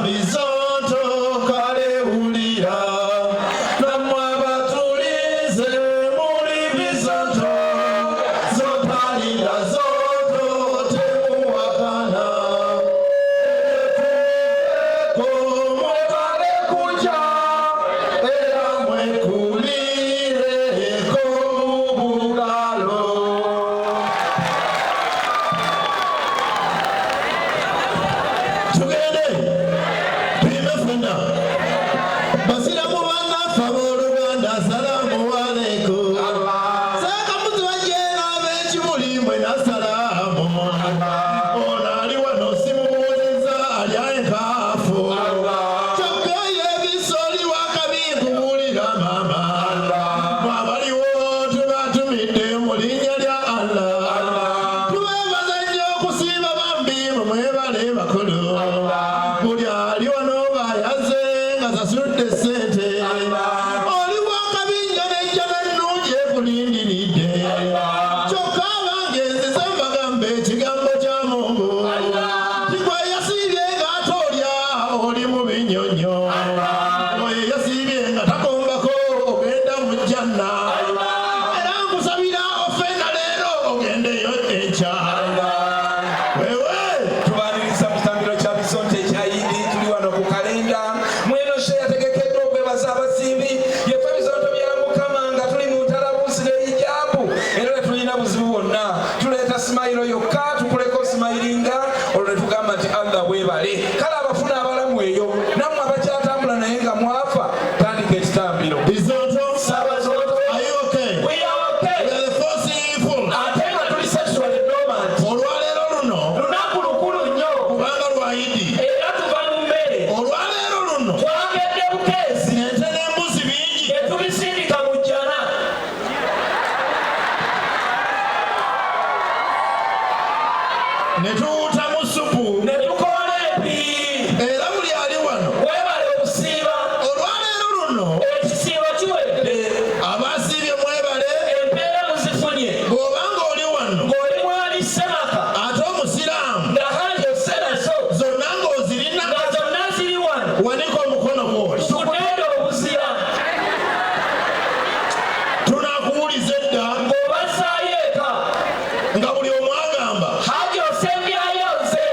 Bizonto kale wulira nammwe abatulize muli bizonto zotalira zonto temuwakana ko mwebale kuja era mwekulireko mu bugalo. Tugende tuyime ffenna, basiramu bannaffe abooluganda, salaamu aleikum. Sekamuzi bajeera ab'ekimuli mwena salaamu. Ono ali wano simubuuziza alya enkaafu, kyokka eyo ebisoli wakabi nkubuulira maama. Mwabaliwo tubatumidde mu linnya lya Allah, tubeebaza nnyo okusiiba bambi mwe mwebale bakulu. Buli ali wano ng'ayaze nga sasudde ssente, oli wakabi nnyo n'ejjana ennungi ekulindiridde. Kyokka abange nzize mbagamba ekigambo kya Mungu tigwe yasiibye ng'ate olya oli mu binyonyo, oyo yasiibye nga takombako ogenda mu jjanna, era nkusabira ofenna leero ogendeyo enkya wewe. Tubaniriza mu kitambiro kya Bizonto ekya Yidi. Tuli wano ku kalenda mweno show yategekeddwa okwebaza abasiibi. Yefe Bizonto bya Mukama nga tuli mu ntalabuusi n'eijaabu, era tetulina buzibu bwonna. Tuleeta smile yokka, tukuleko smilinga, olwo ne tugamba nti Allah weebale. Kale abafuna abalamu eyo nammwe abakyatambula naye nga mwafa, tandika ekitambiro. Bizonto. Saabazonto. Are you okay? We are okay. We are the forceful. Ate nga tuli sexually dormant. Olwaleero luno lunaku lukulu nnyo kubanga lwa Yidi. Era tuva mu mmere. Olwaleero luno twagedde bukeezi ente n'embuzi bingi etubisindika mu jjana. Ne tuwutamu supu ne tukola empiiyi. Era buli ali wano webale okusiiba. Olwaleero luno ekisiibo kiwedde. Abasiibye mwebale. Empeera muzifunye. Bw'obanga oli wano ng'oli mwali semaka ate omusiraamu nga haji osse nazo zonna ng'ozirina nga zonna ziri wano, wanika omukono gw'oli tukutende obuzira. Tunaakuwuliza edda ng'obazzaayo eka nga buli omu agamba haji osembyayo nze.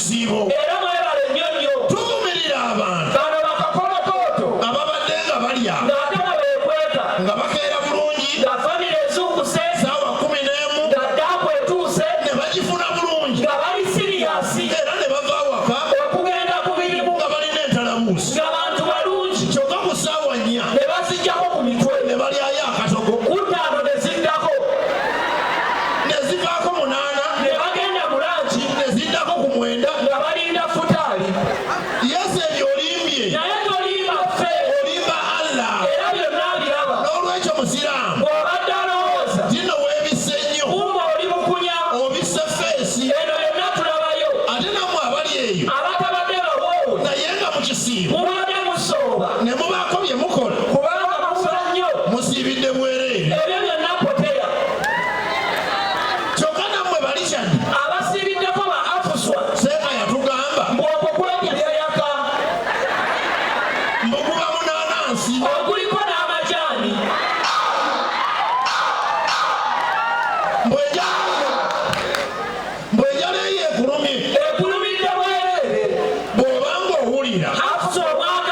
kisiibo. Era mwebale nnyo nnyo. Tuvumirira abantu Bano bakakolokooto ababadde nga balya ng'ate nga beekweka, nga bakeera bulungi nga famire ezuukuse saawa 11, nga ddaapu etuuse, ne bagifuna bulungi, nga bali serious era ne bava awaka okugenda ku mirimu nga balina entalabuusi, nga bantu balungi, kyokka ku ssaawa 4 ne baziggyako ku mitwe, ne balyayo akatogo, ku 5 ne ziddako, ne zivaako 8, ne bagenda mu lunch, ne ziddako ku 9, nga balinda futaali. Yesu, ebyo olimbye. Naye tolimba ffe. Olimba Allah. Era byonna biraba. N'olwekyo musiraamu, Bw'obadde alowooza tino weebisse nnyo, kumba oli mukunya, obisse face. Eno yonna tulabayo. Ate nammwe abali eyo Abatabadde bawoowe, naye nga mu kisiibo mubadde musooba, ne mubaako bye mukola, kubanga mufa nnyo, musiibidde bwereere. Ebyo byonna poteya. Kyokka nammwe bali kyadde Abasiibiddeko ba afuswa, seeka yatugamba mbu okwo kwebyayaka, mbu guba munaanansi oguliko n'amajaani, mbwe enjala eyo ekulumye, ekulumidde bwereere. Bw'obanga owulira Afusa omwagalwa,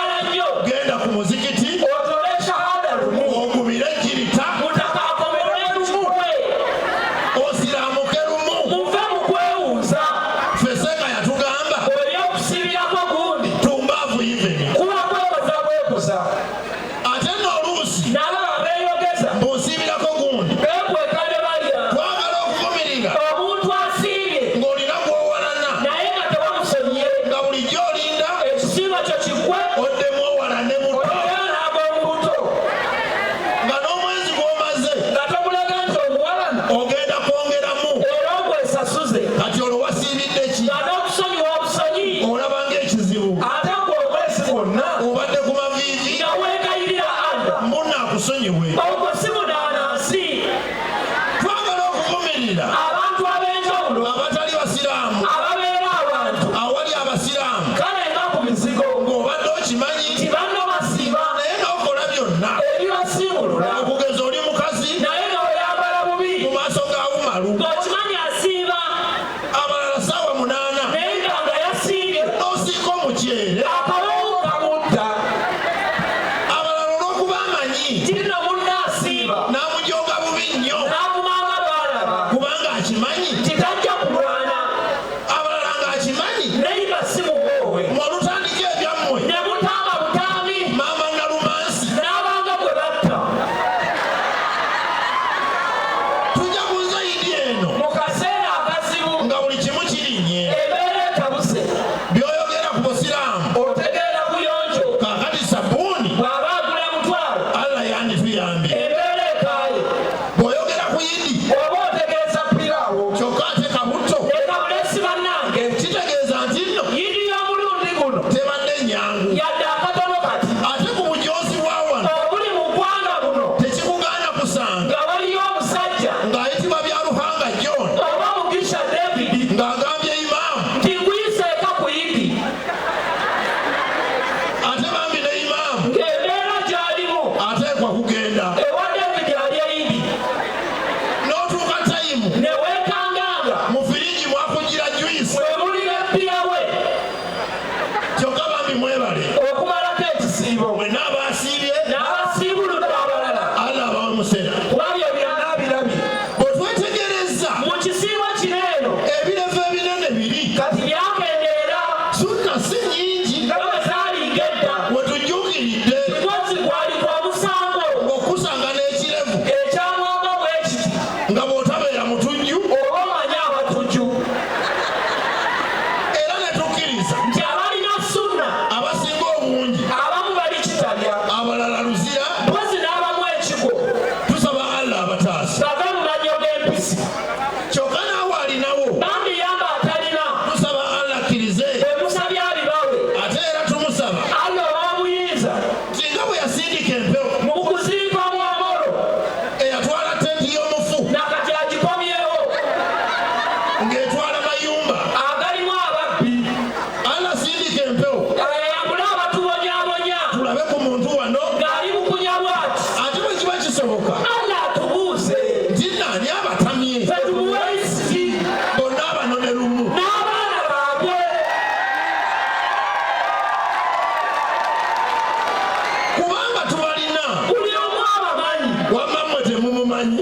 Mukimanyi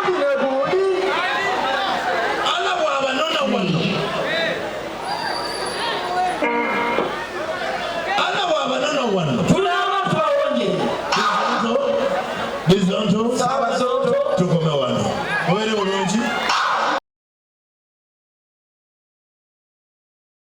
Gundi ne gundi. Allah bw'abanona wano, Allah bw'abanona wano. Tunaaba tubawonye. Bizonto, Saabazonto. tukome wano. Mubeere.